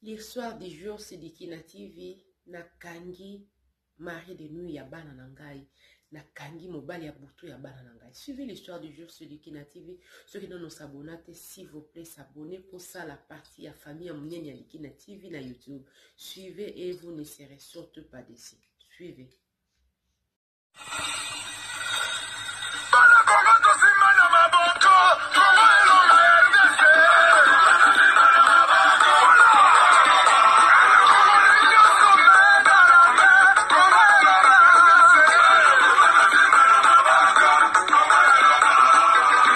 L'histoire du jour c'est Dikina TV nakangi mari de nuit ya bana na ngai nakangi mobali ya butu ya bana na ngai. Suivez l'histoire du jour sur Dikina TV. Soki nano s'abonna te, s'il vous plaît s'abonner pour ça la partie ya famille ya munene ya Dikina TV na YouTube. Suivez et vous ne serez surtout pas déçus. Suivez. Bana Congo tosimba na maboko, Congo elonga RDC.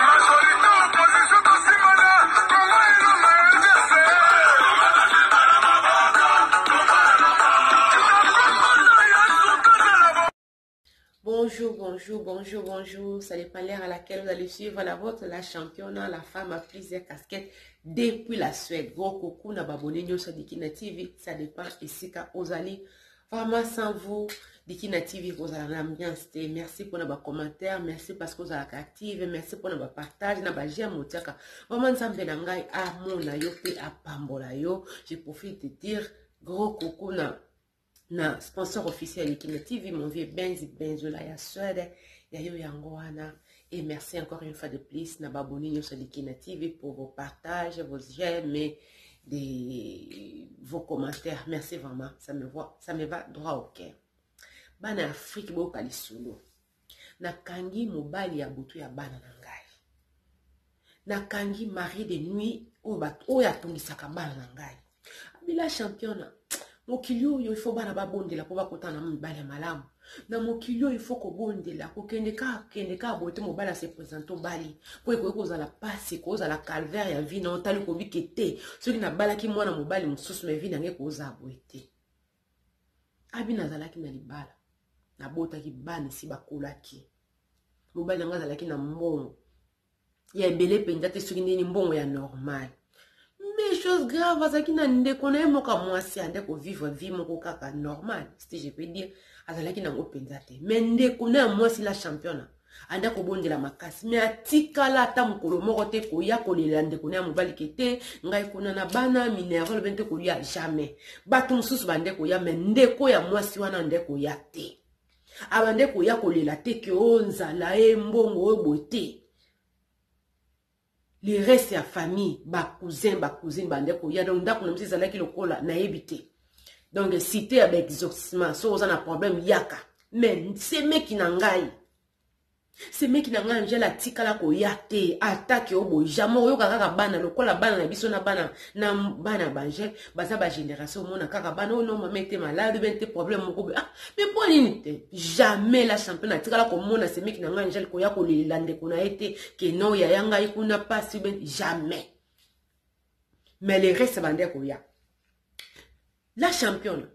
Majorité opposition tosimbana, Congo elonga RDC. Bonjour, bonjour, bonjour, bonjour. Ça dépend l'heure à laquelle vous allez suivre la vôtre, la championne, la femme à plusieurs casquettes depuis la Suède. Gros coucou, na babonné nyonso Dikina TV. Ça dépend esika ozali. Vraiment sans vous, Dikina TV kozala na ambiance te. Merci pour ba commentaires, merci parce que ozalaka active, merci pour ba partage, na ba j'aime otiaka. Vraiment Nzambe na ngai amona yo pe apambola yo. Je profite de dire gros coucou na sponsor officiel Likina TV, mon vieux Benzi Benzola ya Suède, ya yo yango wana. Et merci encore une fois de plus na baboni nyonso Likina TV pour vos partages, vos j'aime et vos commentaires. Merci vraiment, ça me voit, ça me va droit au cœur. Bana Afrique boyoka lisolo. Nakangi mobali ya butu ya bana na ngai. Nakangi mari de nuit oyo atungisaka bana na ngai. Abila championa mokili oyo ifo bana babondela mpo bakutana na mibali ya malamu. Na mokili oyo ifo kobondela, kokende kaka kende kaka boye te mobali ase presente obali mpo ekoki kozala pasi, kozala calvaire ya vie na otali kobike te. Soki nabalaki mwana mobali mosusu me vie na ngai ekozala boye te. Abi nazalaki na libala, nabotaki bana esi bakolaki. Mobali na ngai azalaki na mbongo ya ebele mpenza te, soki ndeni mbongo ya normal. Mais chose grave, azalaki na ndeko na ye moko ya mwasi ande kovivre vie moko kaka normal, si je peux dire, azalaki nango mpenza te. Mais ndeko na ya mwasi la championne ande kobondela makasi, mais atikala ata mokolo moko te koya kolela ndeko na ya mobali ke te ngai kuna na bana minerval be te kolia jamais. Bato mosusu bande koya, mais ndeko ya mwasi wana ande koya te. Abande koya kolela te ke o nzala e mbongo oyo boye te. Le reste ya famille, ba cousin, ba cousine bande koya, donc ndako na biso ezalaki lokola nayebi te. Donc cité ya ba exorcisement, so oza na problème yaka. Mais semeki na ngai, semeki na ngai Angèle atikala koya te, atake oyo boye jamais. Oyoka kaka bana lokola bana na biso na bana na bana ba Angèle baza ba génération, omona kaka bana oyo non mama était malade ou bien te problème moko boye. Ah, mais po nini te? Jamais la championne atikala komona semeki na ngai Angèle koya kolela ndeko na ye te ke non yaya ngai kuna pasi ou bien jamais. Mais le reste bande koya. La championne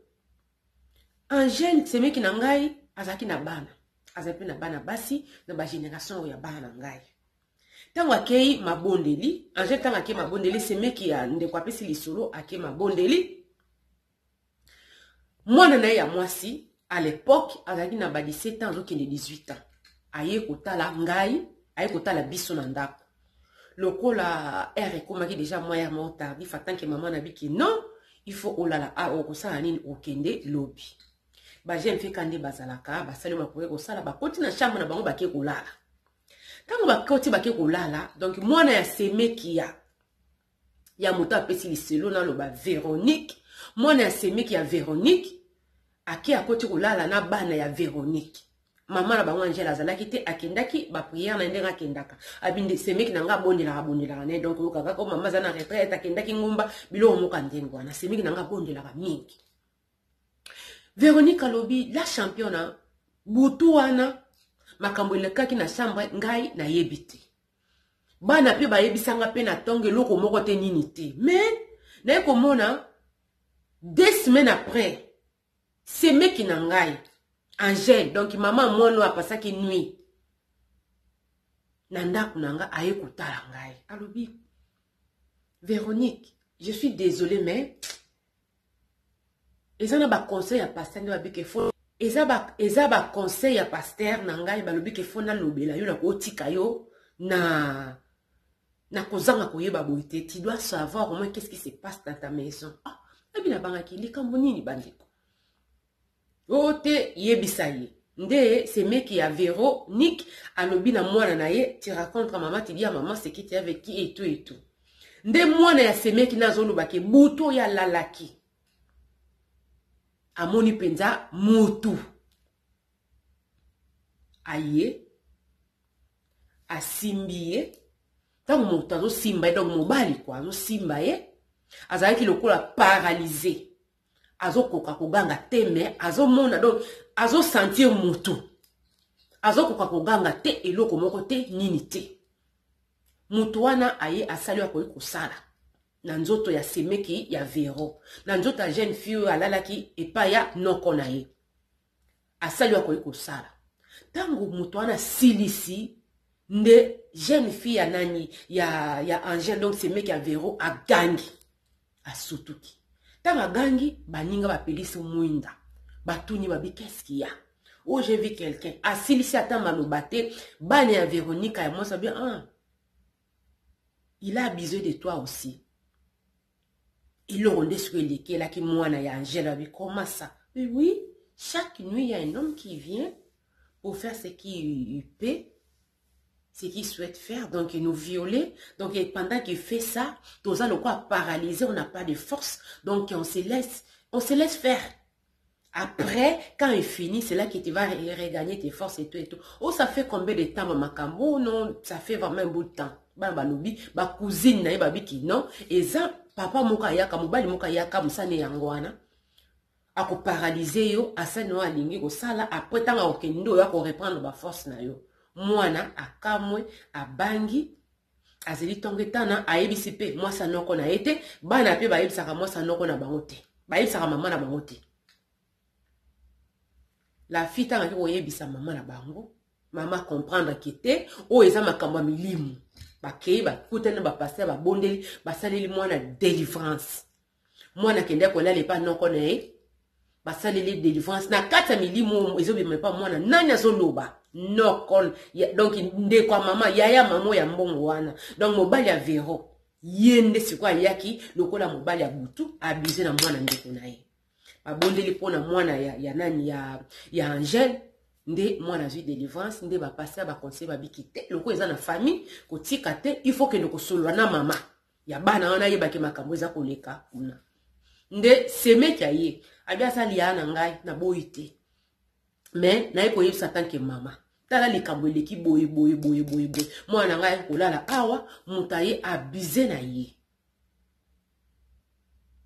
Angèle semeki na ngai azalaki na bana, azali mpe na bana basi na ba génération oyo ya bana na ngai. Ntango akei mabondeli, Angèle ntango akei mabondeli, semeki ya ndeko apesi lisolo akei mabondeli, mwana na ye ya mwasi à l'époque azalaki na ba 17 ans azokende 18 ans, aye kotala ngai, aye kotala biso na ndako. Lokola heure ekomaki déjà mwa heure moko tardif, en tant que maman na biki non, il faut olala, ah okosala nini, okende lobi. Ba jeune fille kande bazalaka, basali bakoki kosala, bakoti na chambre na bango bake kolala. Ntango bakoti bake kolala, donc mwana ya semeki ya moto apesi liselo naloba Véronique, mwana ya semeki ya Véronique ake akoti kolala na bana ya Véronique. Mama na bango Angèle azalaki te, akendaki ba prière na ndenge akendaka. Abinde semeki na nga abondelaka, abondelaka na ye, donc oyoka kaka mama aza na retraite, akendaki ngumba, biloko moko ya ndenge wana. Semeki na nga abondelaka mingi. Véronique alobi la championne butu wana makambo elekaki na chambre ngai nayebi te. Bana pe bayebisanga pe na tongo eloko moko te nini te. Mais naye komona 2 semaines après semeki na ngai Angèle, donc mama mwana oyo apasaki nuit na ndako na nga aye kotala ngai. Alobi Véronique, je suis désolée mais eza na ba conseil ya pasteur nde babiki fo eza ba conseil ya pasteur na ngai balobi ke fo nalobela yo na kotika yo na kozanga koyeba boye te. Tu dois savoir au moins qu'est-ce qui se passe dans ta maison. Ah, Abi nabangaki likambo nini bandeko? O te yebisa ye. Nde semeki ya Veronique alobi na mwana na ye, tu racontes à maman, tu dis à maman ce qui tu as vécu et tout et tout. Nde mwana ya semeki na azoloba ke butu oyo alalaki amoni mpenza mutu aye asimbi ye. Ntango moto azosimba ye, donc mobali kwa azosimba ye, azalaki lokola paralyse, azokoka koganga te, mais azomona, donc azosentir mutu, azokoka koganga te, eloko moko te, nini te. Mutu wana aye asali oyo akoki kosala na nzoto ya semeki ya Vero, na nzoto ya jeune fille oyo alalaki epai ya noko na ye, asali oyo akoki kosala. Ntango moto wana asilisi, nde jeune fille ya nani ya Angèle, donc semeki ya Vero, agangi, asutuki. Ntango agangi, baninga bapelisi mwinda, batuni babi qu'est-ce qu'il y a? Oh, j'ai vu quelqu'un. Asilisi ata maloba te, bana ya Véronica ya mwasi babi, ah, il a abusé de toi aussi. Eloko nde soki elekelaki mwana ya Angèle, babi comment ça? Oui, oui, chaque nuit il y a un homme qui vient pour faire ce qu'il peut, ce qu'il souhaite faire, donc il nous violer. Donc et pendant qu'il fait ça, toza lokola paralysé, on n'a pas de force, donc on se laisse faire. Après, quand il finit, c'est là que tu vas regagner tes forces et tout et tout. Oh, ça fait combien de temps, maman Kambo? Oh, non, ça fait vraiment un bout de temps. Ba balobi, ba cousine na ye babi ki non. Eza papa moko ayaka, mobali moko ayaka, mosani yango wana. Ako paralyser yo, asani oyo alingi kosala, après ntango akokende oyo ako reprendre ba force na yo. Mwana akamwe, abangi, azeli ntongo etana, ayebisi mpe mwasi noko na ye te, bana mpe bayebisaka mwasi noko na bango te, bayebisaka mama na bango te. La fille ntango ake koyebisa mama na bango, mama comprendre ke te, oyo eza makambo ya milimo. Bakei bakutani na bapasteur, babondeli, basaleli mwana délivrance. Mwana akende kolala epa noko na ye, basaleli délivrance na kati ya milimo ezobima epa mwana. Nani azoloba? Noko, donc ndeko ya mama, yaya mama ya mbongo wana, donc mobali ya Vero, ye nde sikoyo ayaki lokola mobali ya butu, abuse na mwana ndeko na ye. Babondeli mpona mwana ya nani ya Angèle, nde mwana azwi délivrance. Nde bapasteur baconseil babiki te, lokola eza na famille, kotika te, il faut kende kosolola na mama ya bana wana, ayebaki makambo eza koleka kuna. Nde semeki aye, abi asali ya na ngai, naboyi te, mais naye koyebisa tanke mama, tala likambo eleki boye boye boye boye boye, mwana na ngai kolala awa, moto aye abuse na ye.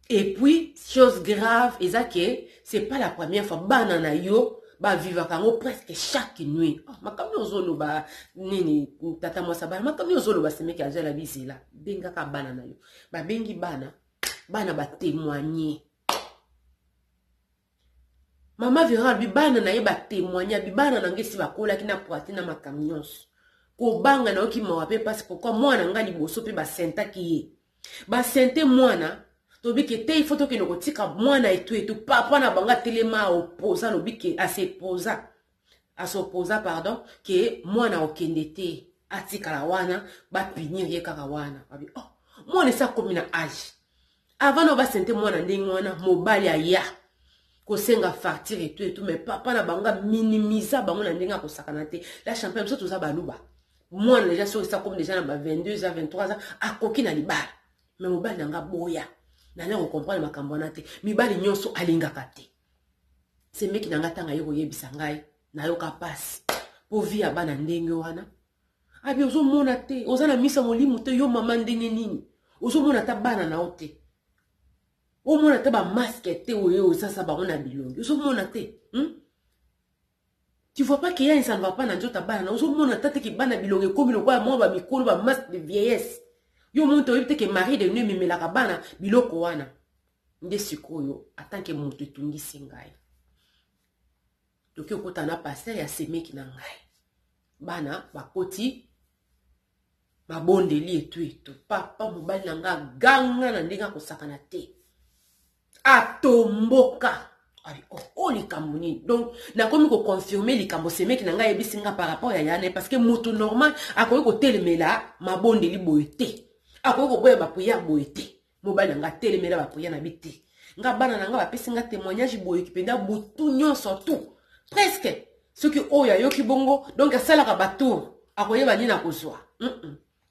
Et puis chose grave eza ke c'est pas la première fois, bana na yo bavivaka yango presque chaque nuit. Oh, makambo ozoloba nini, tata mwasi bana, makambo ozoloba? Semeki azala bizela, bengaka bana na yo. Babengi bana, bana batémoigne. Mama Vera alobi bana na ye batémoigne, abi bana na ngai esi bakolaki na poitrine na makambo nyonso. Kobanga nayoki mawa mpe mpasi. Pourquoi mwana ngai liboso mpe basentaki ye, basente mwana, tobi ke te, ifo tokende kotika mwana etu etu. Papa na bango atelema, aoposa, alobi ke aseposa, asoposa, pardon, ke mwana okende te, atikala wana, bapunir ye kaka wana. Babi oh, mwana esi akomi na age avant na basente mwana ndenge wana. Mobali aya kosenga facture etu etu, mais papa na bango aminimisa bango na ndenge akosakana te. La champion, biso toza baluba, mwana deja soki esi akomi deja na ba 22 ans, 23 ans, akoki na libala, mais mobali na nga boya nani akocomprendre makambo wana te. Mibali nyonso alingaka te. Semeki na nga ntango aye koyebisa ngai, nayoka mpasi mpo vie ya bana ndenge wana. Abi ozomona te, oza na miso ya molimo te, yo mama, ndenge nini ozomona ata bana na yo te, omona ata bamasque te oyo osasa bango na bilongi, ozomona te, Tu vois pas qu'il y a un ça ne va pas na nzoto ya bana na, ozomona ata te ke bana bilongi ekomi lokola mwa bamikolo, bamasque de vieillesse? Yo moto oyebi te ke mari de nuit ememelaka bana biloko wana. Nde sikoyo atanke moto etungisi ngai, toki okota na pasteur ya semeki na ngai, bana bakoti mabondeli etu etu. Papa mobali na ngai aganga na ndenge akosakana te, atomboka o oh, likambo nini? Donc nakomi koconfirme likambo semeki na ngai ayebisi nga par rapport ya yana, parce que moto normal akoki kotelemela mabondeli boye te, akoki koboya baprière boye te. Mobali na ngai atelemela baprière na bi te. Nga bana na nga bapesi nga témoignage boye mpenza butu nyonso tout presque soki oyo ayoki bongo, donc asalaka batour, akoyeba nini akozwa.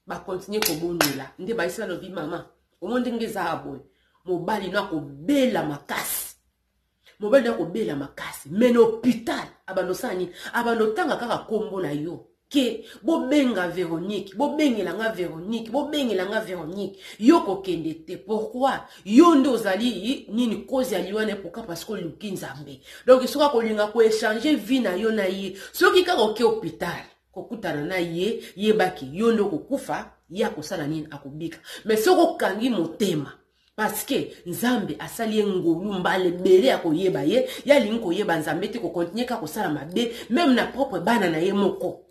Bakontinue kobondela nde bayisi, balobi: "Mama, omoni ndenge eza boye, mobali no akobela makasi, mobali no akobela makasi, mais na hôpital abanda osala nini? Abanda otanga kaka nkombo na yo ke bobenga Véronique, bobengela nga Véronique, bobengela nga Véronique. Yo kokende te. Pourquoi? Yo nde ozali nini, cause ya liwa na. Pourquoi? Parce que oluki Nzambe. Donc soki akolinga koéchanger vie na yo na ye, soki kaka oke hôpital kokutana na ye, yebaki yo nde okokufa, ye akosala nini? Akobika. Mais soki okangi motema, parce que Nzambe asali ye ngolu mbala ebele ya koyeba ye, ye alingi koyeba Nzambe te, kokontinue kaka kosala mabe même na propre bana na ye moko.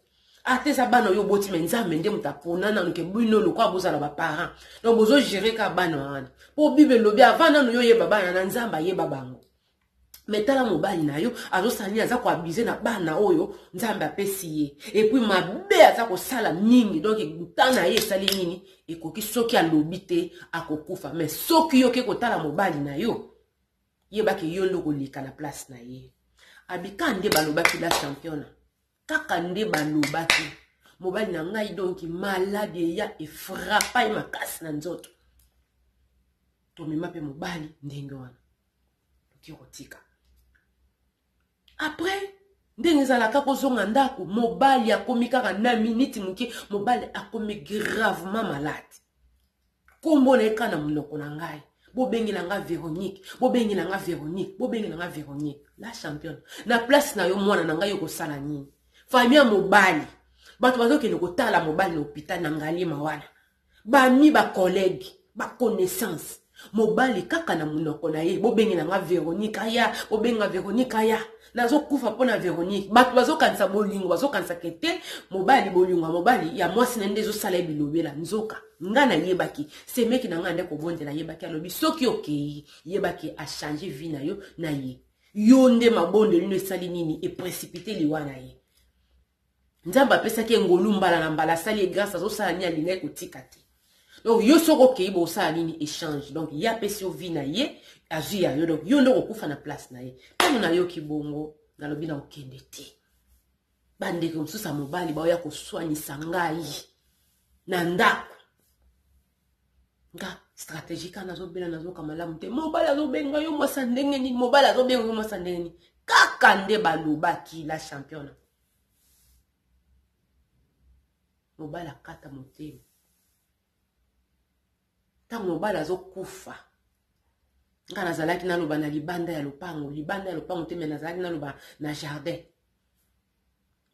Ata eza bana oyo oboti, mais Nzambe nde moto apona nanu ke bino lokwa bozala baparent, donc bozogérer kaka bana wana, mpo Bible elobi avant nanu yo oyeba bana na Nzambe ayeba bango. Mais tala mobali na yo azosala nini? Aza koabuser na bana oyo Nzambe apesi ye, et puis mabe aza kosala mingi. Donc ntan na ye esali nini? Ekoki. Soki alobi te, akokufa. Mais soki yo oke kotala mobali na yo, yebaki yo nde okoleka na place na ye." Abika nde balobaki, la championa, kaka nde balobaki, mobali na ngai donc maladie eya, efrapper ye makasi na nzoto. Tomema mpe mobali ndenge wana, toki kotika. Après, ndenge ezalaka, kozonga ndako, mobali akomi kaka na miniti moke, mobali akomi gravement malade. Nkombo na ye kaka na monoko na ngai: "Bobengela nga Véronique, bobengela nga Véronique, bobengela nga Véronique." La championne, na place na yo, mwana na ngai, okosala nini? Famille ya mobali, bato bazokende kotala mobali na hôpital na Ngaliema wana, bami, bacollègue, baconnaissance, mobali kaka na monoko na ye: "Bobengela nga Véronique aya, bobenga Véronique aya, nazokufa mpo na Véronique." Bato bazokanisa bolingo, bazokanisaka te mobali, bolingo ya mobali ya mwasi na nde ezosala ye bilobela. Nzoka nga nayebaki, semeki na ngai nde kobondela, ayebaki, alobi: "Soki okei, yebaki achanger vie na yo na ye. Yo nde mabondeli no esali nini? Eprécipiter liwa na ye. Nzambe apesaki ye ngolu mbala na mbala, asali ye grâce, azosala nini? Alingaki kotika te. Donc yo soki okei, bosala nini? Échange. Donc ye apesi yo vie na ye, azwi ya yo, donc yo nde okokufa na place na ye." Ntango nayoki bongo, nalobi na okende te. Bandeko mosusu ya mobali baoya koswanisa ngai na ndako. Nga stratégie kaka, nazobela, nazoka malamu te. "Mobali azobenga yo mwasa ndenge nini? Mobali azobenga yo mwasa ndenge nini?" Kaka nde balobaki, la championa, mobali akata motema. Ntango mobali azokufa, nga nazalaki naloba na libanda ya lopango, libanda ya lopango te, mais nazalaki naloba na jardin.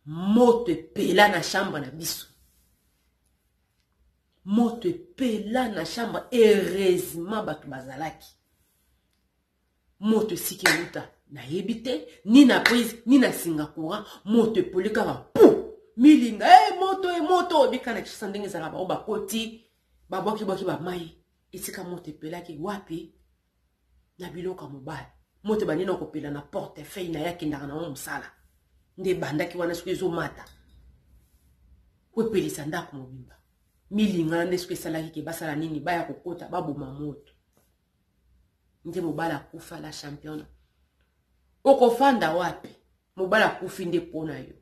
Moto epela na chambre na biso, moto epela na chambre. Heureusement bato bazalaki. Moto esika euta nayebi te, ni na prise ni na singa courant. Moto epoli kaka pu milinga e moto e moto ebika na Kinshasa ndenge ezalaka. Bango bakoti, babwakibwaki bamai esika moto epelaki wapi? Na biloko ya mobali. Moto ebandi na kopela na portefeuille na ye akendaka nango mosala, nde ebandaki wana. Soki ezomata po epelisa ndako mobimba, milinga na nde soki esalaki ke basala nini? Baya kokota, baboma moto, nde mobali akufa. La championne, okofanda wapi? Mobali akufi nde mpo na yo.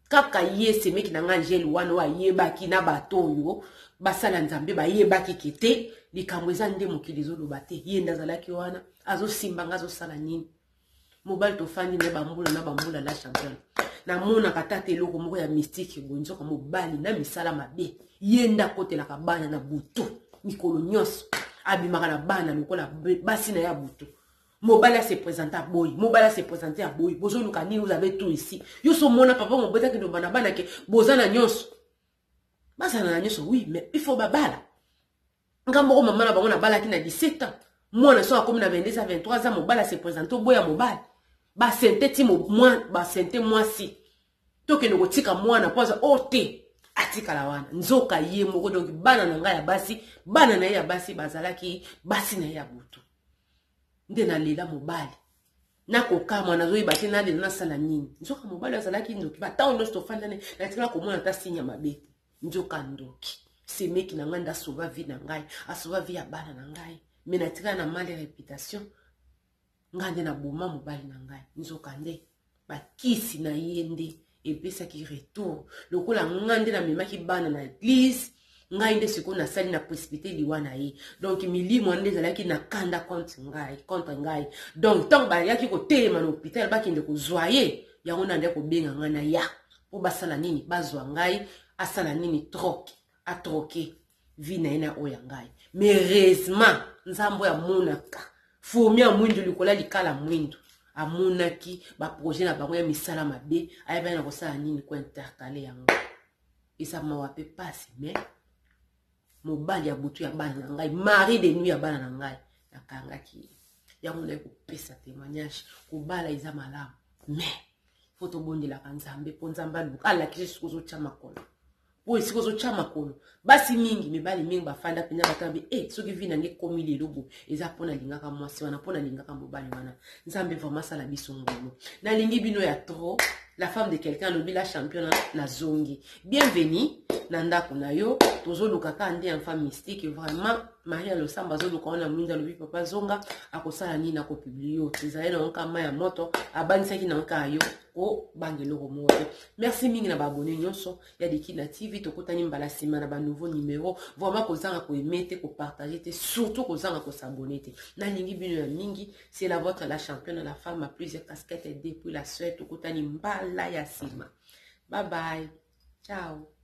Kaka ye semeki na nga Angele wana oyo ayebaki na bato oyo basala Nzambe, bayebaki ke te, likambo eza nde mokili ezoloba te. Ye nde azalaki wana, azosimba nga, azosala nini? Mobali tofandi na ye bambula na bambula, la championne, namonaka tata eloko moko ya mystique boye. Nzoka mobali na misala mabe, ye nde akotelaka bana na butu. Mikolo nyonso abimaka na bana lokola basi na ye ya butu. Mobali ase présenter, aboyi. Mobali ase présenter, aboyi. "Bozoluka nini? Vous avez tout ici." Yo so omona papa mobotaki ndoba na bana ke boza na nyonso, bazala na nyonso, oui, mais il faut babala. Nga moko mama na bango nabalaki na 17 ans. Mwana so akomi na 22 à 23 ans, mobali ase présenter, oboya mobali? Basente ti basente mwasi, tokende kotika mwana mpo aza o te, atikala wana. Nzoka ye moko, donc bana na ngai ya basi, bana na ye ya basi bazalaki basi na ye ya butu. Nde nalela mobali, nakokamwa, nazoyeba te nalela nasala nini. Nzoka mobali azalaki ndoki. Batango nyonso tofandani, natikala komona ata signe ya mabe te. Nzoka ndoki. Semeki na ngai nde asauva vie na ngai, asauva vie ya bana na ngai, mais natikala na mal réputation. Ngai nde naboma mobali na ngai. Nzokande bakisi na ye nde epesaki retour. Lokola ngai nde namemaki bana na eglise, ngai nde sikoyo nasali na précipité liwa na ye. Donc milimo wana nde ezalaki na kanda contre ngai, contre ngai. Donc ntango bayaki kotelema na hôpital bakende kozwa ye, yango nde andaki kobenga ngai na ya mpo basala nini, bazwa ngai asala nini, troke atroke vie na ye na oyo ya ngai. Mais heureusement Nzambe oyo amonaka fourmi ya mwindu likolo ya likala mwindu, amonaki baprojet na bango ya misala mabe, ayebaki na kosala nini, kointercale yango. Eza mawa mpe pasi, mais mobali ya butu ya bana na ngai, mari de nuit ya bana na ngai, nakangaki ye. Yango naye kopesa témoignage. Kobala eza malamu, mais fo tobondelaka Nzambe mpo Nzambe aluka alakisi soki ozotya makolo, mpo esika ozotya makolo. Basi mingi, mibali mingi bafanda mpenza batala be e soki vi nange ekomi lelo bo eza mpo nalingaka mwasi wana, mpo nalingaka mobali wana. Nzambe vraiment asala biso ngolu. Nalingi bino ya trop. La femme de quelqu'un alobi la championne nazongi. Bienvenue na ndako na yo. Tozoluka kaka nde enfant mystique. Vraiment Maria Losamba azoluka wana mwinda, alobi papa zonga, akosala nini, akopublie yo. Ezali na nka mai ya moto abanisaki na nka yo kobanga eloko moko te. Merci mingi na baabone nyonso ya Dikina TV. Tokutani mbala nsima na banouveau numero. Vraiment kozanga koaime te, kopartage te, surtout kozanga kosabone te. Nalingi bino ya mingi. C'est la votre la championne, la femme à plusieurs casquettes depuis la Suède. Tokutani mbala ya nsima. Bye bye, ciao.